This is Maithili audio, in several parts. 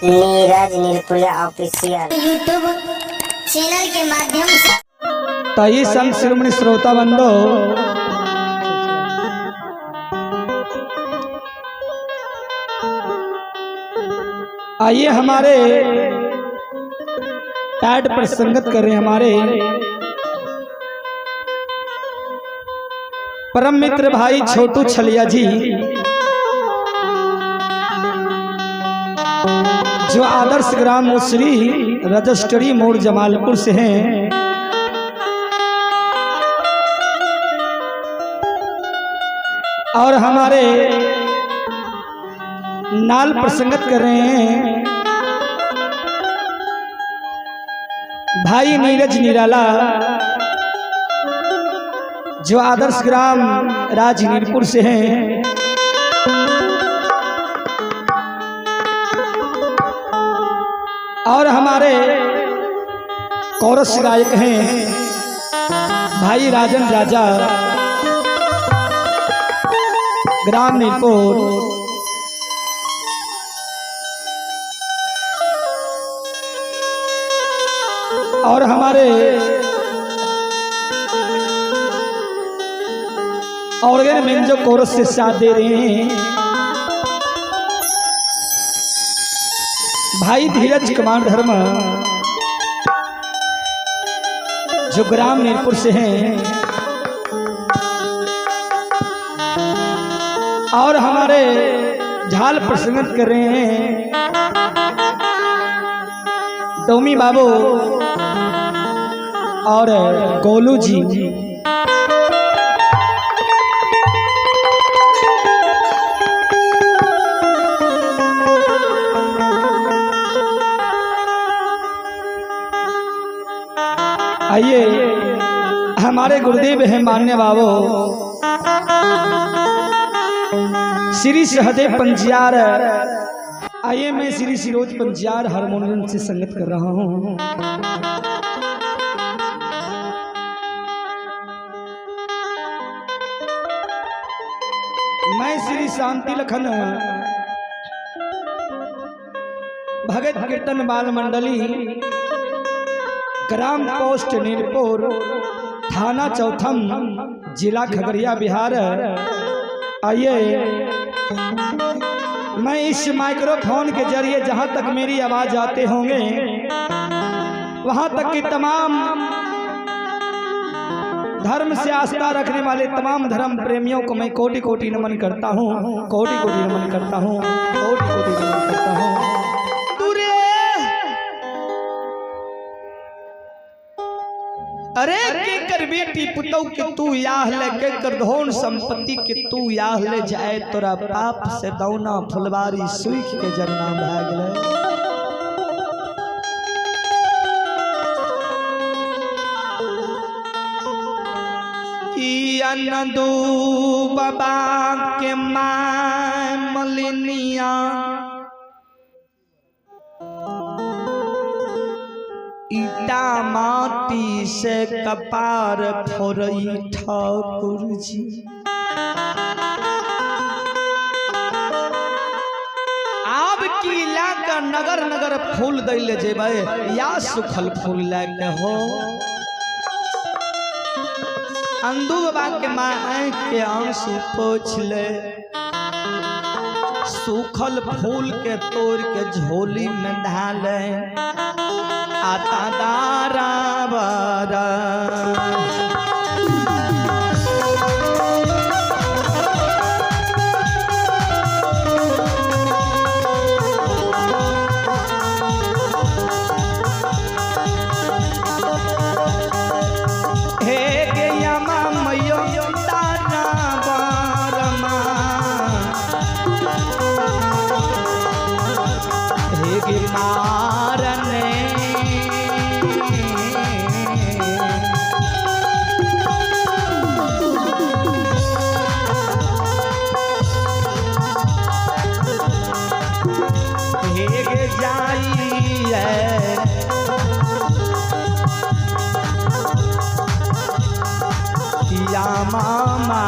Neeraj Nirpuriya official YouTube channel के माध्यम से ताई संग शिरोमणि श्रोता बंधो, आइए हमारे पैड पर संगत कर रहे हमारे परम मित्र भाई छोटू छलिया जी, जो आदर्श ग्राम मुसरी रजिस्ट्री मोड़ जमालपुर से हैं। और हमारे नाल प्रसंगत कर रहे हैं भाई नीरज निराला, जो आदर्श ग्राम राजनीरपुर से हैं। और हमारे कोरस गायक हैं भाई राजन राजा, ग्राम नीरपुर। और हमारे ऑर्गन में जो कोरस से साथ दे रहे हैं भाई धीरज कुमार धर्म, जो ग्राम मीरपुर से हैं। और हमारे झाल प्रसंगत कर रहे हैं डोमी बाबू और गोलू जी। आइए हमारे गुरुदेव हैं मान्य बाबू श्री सहदेव पंजियार। आइए मैं श्री सिरोज पंजियार हारमोनियम से संगत कर रहा हूँ। मैं श्री शांति लखन भगत कीर्तन बाल मंडली, ग्राम पोस्ट नीरपुर, थाना चौथम, जिला खगड़िया, बिहार। आइए मैं इस माइक्रोफोन के जरिए जहां तक मेरी आवाज़ आते होंगे वहां तक की तमाम धर्म से आस्था रखने वाले तमाम धर्म प्रेमियों को मैं कोटि कोटि नमन करता हूं, कोटि कोटि नमन करता हूं, कोटि कोटि नमन करता हूं। अरे के कर बेटी पुतौ के तू याह ले, के कर धोन संपत्ति के तू याह ले जाए, तोरा पाप से दौना फुलवारी सूख के जरना भाग ले। नंदू बाबा के मां मलिनिया ईटा माटी से कपार फोरई ठाकुर जी। आब की लाकर नगर नगर फूल दैले जेबै या सुखल फूल लैके हो। अंदू बाबा के माँ आँख के आंसू पोछ ले, सूखल फूल के तोड़ के झोली में ढाले, आता दारा बारा। हे गैया मैयो दारा बारमा, हे गे मारने या मामा।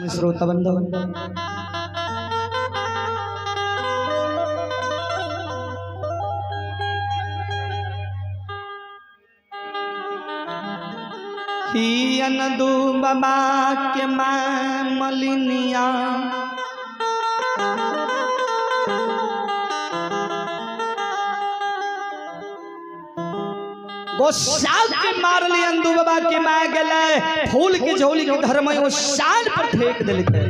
श्रोता बंधु, अनदू बाबा के माँ मलिनिया गोस्सा के मारली। अंदू बाबा के माँ गेले फूल के झोली के धर्म वो साल पर फेंक दिलकै।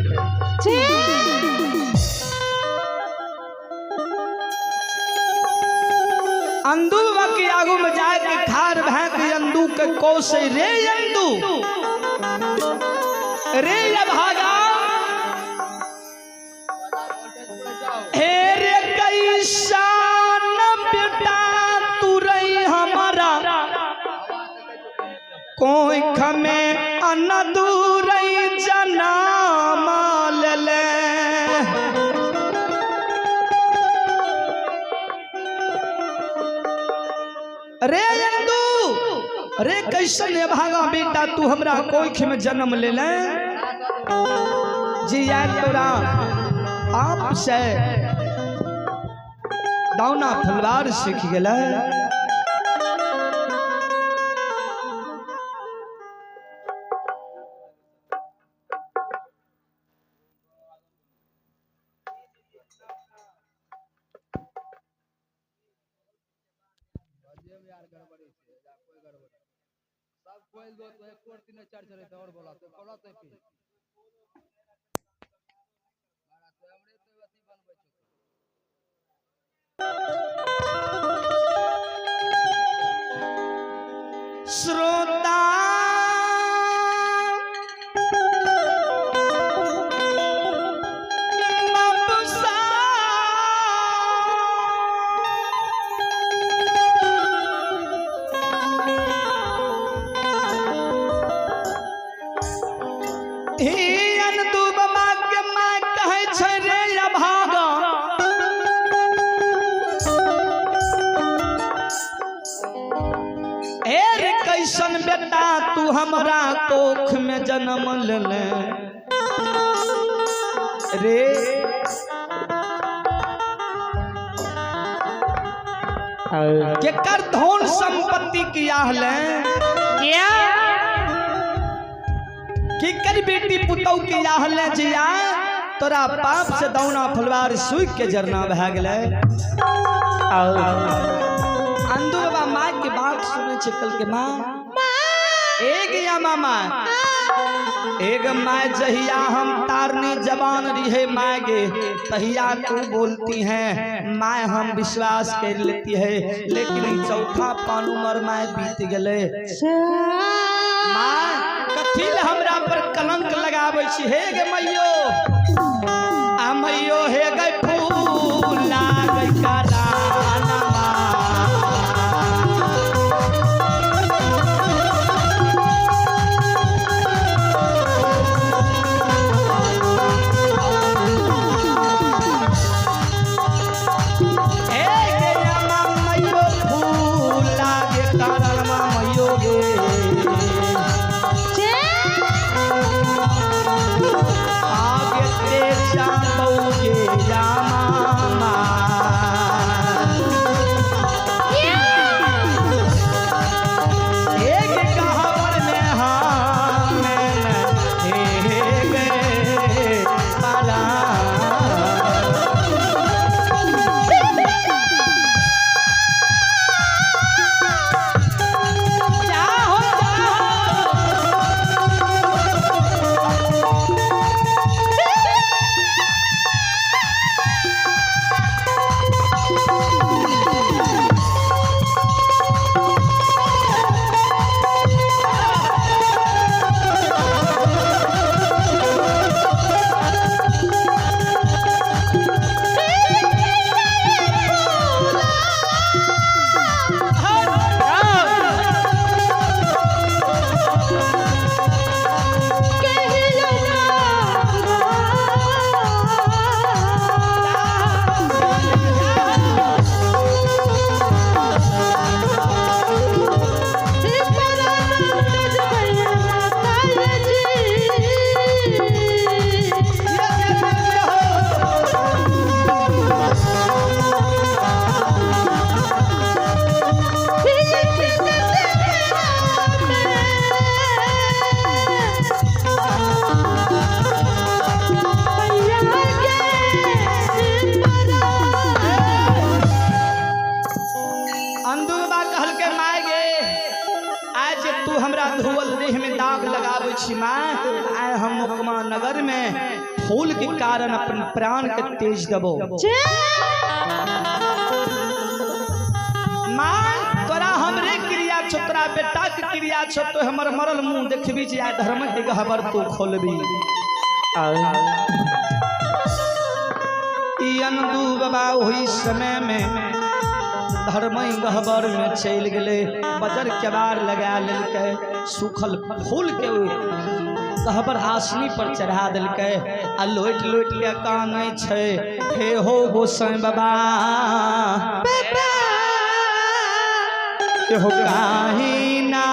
अंदू बाबा के आगू में जाके खार भाग अंदू के कोसे, रे अंदू रे भागा हे रे कैसा न बेटा तू रही हमारा कोई खमे अनदूरई जना ले। रे अंदू रे कैसन भागा बेटा तू हमरा कोख में जन्म ले ले जी यार तोरा आप से दाउना फलवार सीख गेलै। श्रोता बेटा तू हमरा कोख में जन्म ले रे केकर धन संपत्ति किया ले केकर बेटी पुतौ किया ले जिया तोरा पाप से दौना फलवार सूख के जरना भए गेलै। अंदू बाबा माँ के बात सुने छे कल के माँ एक या मामा एक माँ जहिया हम तारनी जबान रिहे माँ गे तहिया तू बोलती हैं माँ हम विश्वास कर लेती है, लेकिन चौथा पान उमर माँ बीत गले माँ कथिल हमरा पर कलंक लगाबै छी हे गे मैयो आ मैयो हे गे फूला गे काला। आगे ते चांदो गे। आबै छी माँ, आइ हम मोकमा नगर में फूल के कारण अपन प्राण के तेज देबो। माँ तोरा हमरे क्रिया छो, तोरा बेटा के क्रिया छो, तो हमर मरल मुंह देखबी जे आइ धर्म के गहबर तू खोलबी। अनदू बाबा ओही समय में धर्म गहबर में चलि गेलै, बजर केबार लगा लेलकै, सूखल फूल के गहबर आसनी पर चढ़ा देलकै आ लोटि लोटि के कानै छै, हे हो गोसाई बाबा हो काहे ना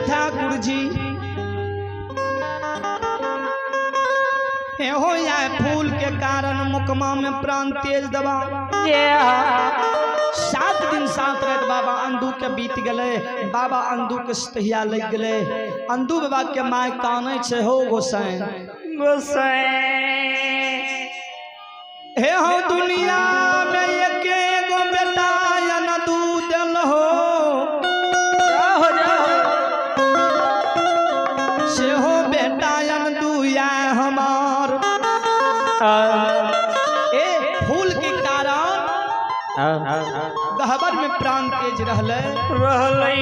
ठाकुर जी हो या फूल के कारण मुकमा में प्राण तेज दबा। 7 दिन 7 रात बाबा अंधू के बीत गए, बाबा अंधू के सतहिया लग गए। अंधू बाबा के my कानै छे हो गोसाई गोसाई हे हो दुनिया में एके गो बेटा अंधू दिल हो से हो बेटा अंधू या हमार। ए फूल के कारण गहबर में प्राण तेज रहले रहले।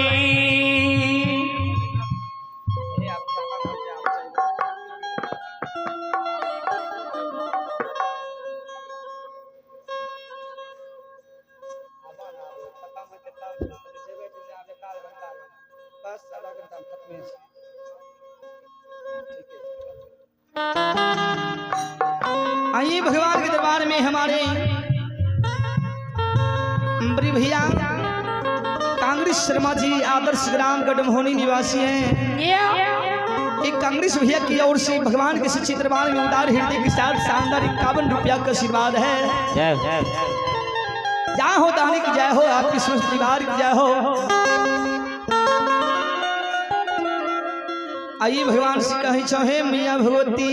आइए भगवान के दरबार में हमारे बड़े भैया कांग्रेस शर्मा जी आदर्श ग्राम गढ़मोहनी निवासी हैं। एक कांग्रेस भैया की ओर से भगवान के सच्चे दरबार में उदार हृदय के साथ शानदार 51 रुपया का आशीर्वाद है। जय हो दानी की जय हो, आपकी स्वस्थ परिवार की जय हो। आइए भगवान से कहीं चाहे मैया भगवती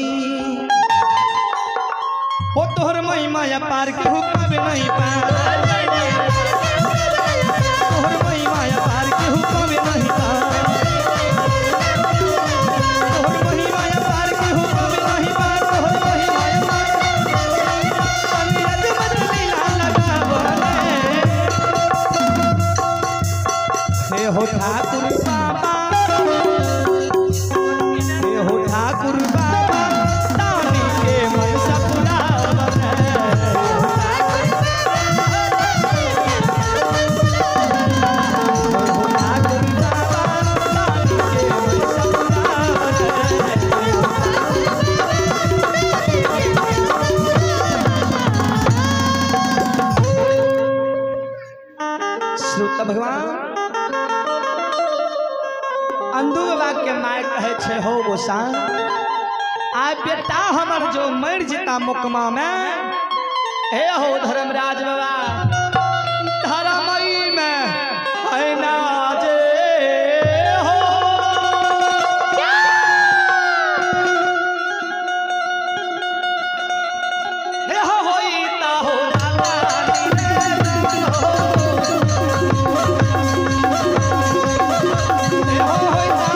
वो तोहर महिमा पार के हुक्म नहीं पार, तोहर महिमा पार के हुक्म नहीं पार, तोहर महिमा पार के हुक्म नहीं पार, तोहर महिमा पार अनरत मत लीला लगावले। हे हो ठाकुर बाबा, हे हो ठाकुर बाबा दानी के मन सपुरा। आ बेटा हमर जो मर जेता मुकमा में, हे हो धर्मराज बाबा धर्मई में है ना जे हो। हे हो होई ता हो हे हो होई ता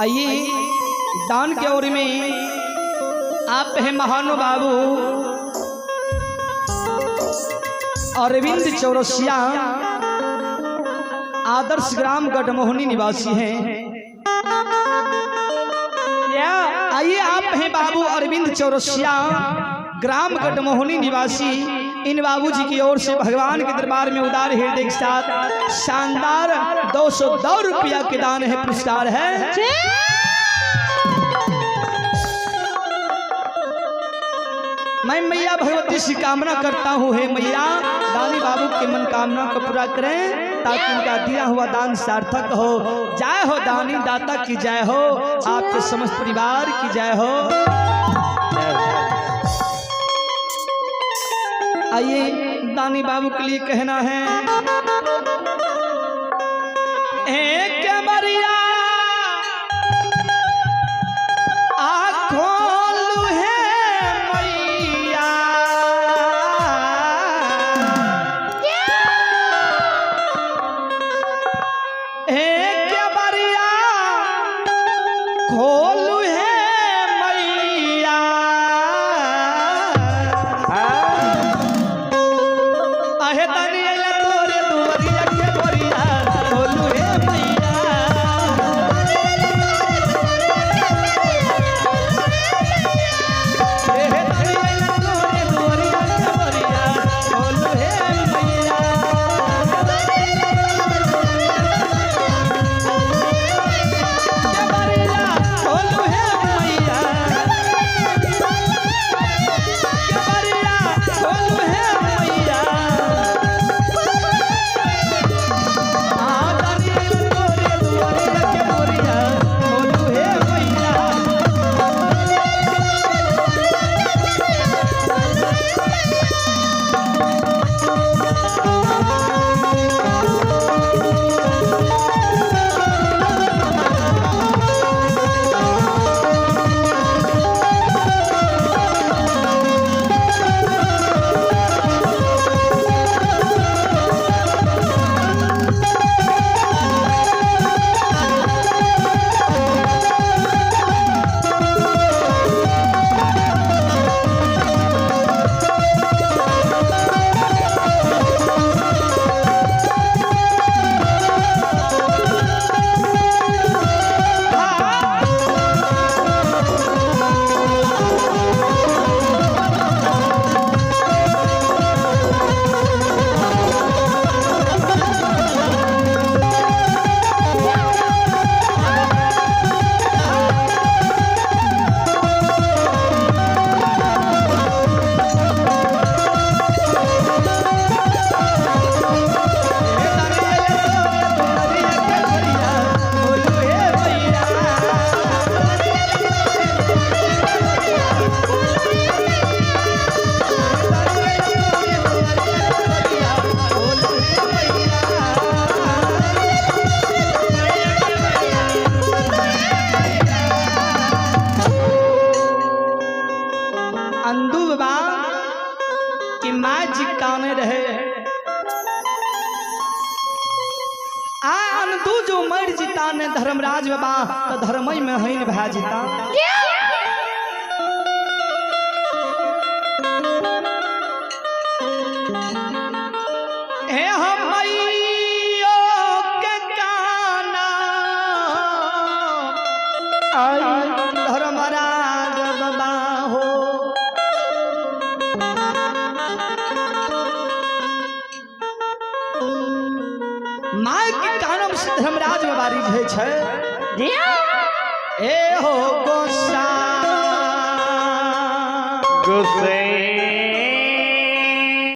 आइए दान के ओर में आप हैं महानुबाबू अरविंद चौरसिया, आदर्श ग्राम गढ़मोहनी निवासी हैं। आइए आप हैं बाबू अरविंद चौरसिया, ग्राम गढ़मोहनी निवासी। इन बाबूजी की ओर से भगवान के दरबार में उदार हृदय के साथ शानदार 202 रुपया के दान है, पुरस्कार है। मैं मैया भगवती से कामना करता हूँ, हे मैया दानी बाबू के मनोकामना को पूरा करें ताकि उनका दिया हुआ दान सार्थक हो। जय हो दानी दाता की जय हो, आपके समस्त परिवार की जय हो। आइए दानी बाबू के लिए कहना है, एक मरिया आँखों है मैया, एक बरिया खोलू है मैया, आहे तनी अइला तोरे दुआरिया के बोरिया खोलू हे मैया। बाबा कि माँ जी काने रहे आ अनदू जो मर जीता ने धर्मराज बाबा तो धर्मई में हईन भा जीता। हे हम मैयो के काना धर्मराज बाबा हो। माँ के कानम से धर्मराज बाबा रिझे छै। ए हो गोसा गोसाई।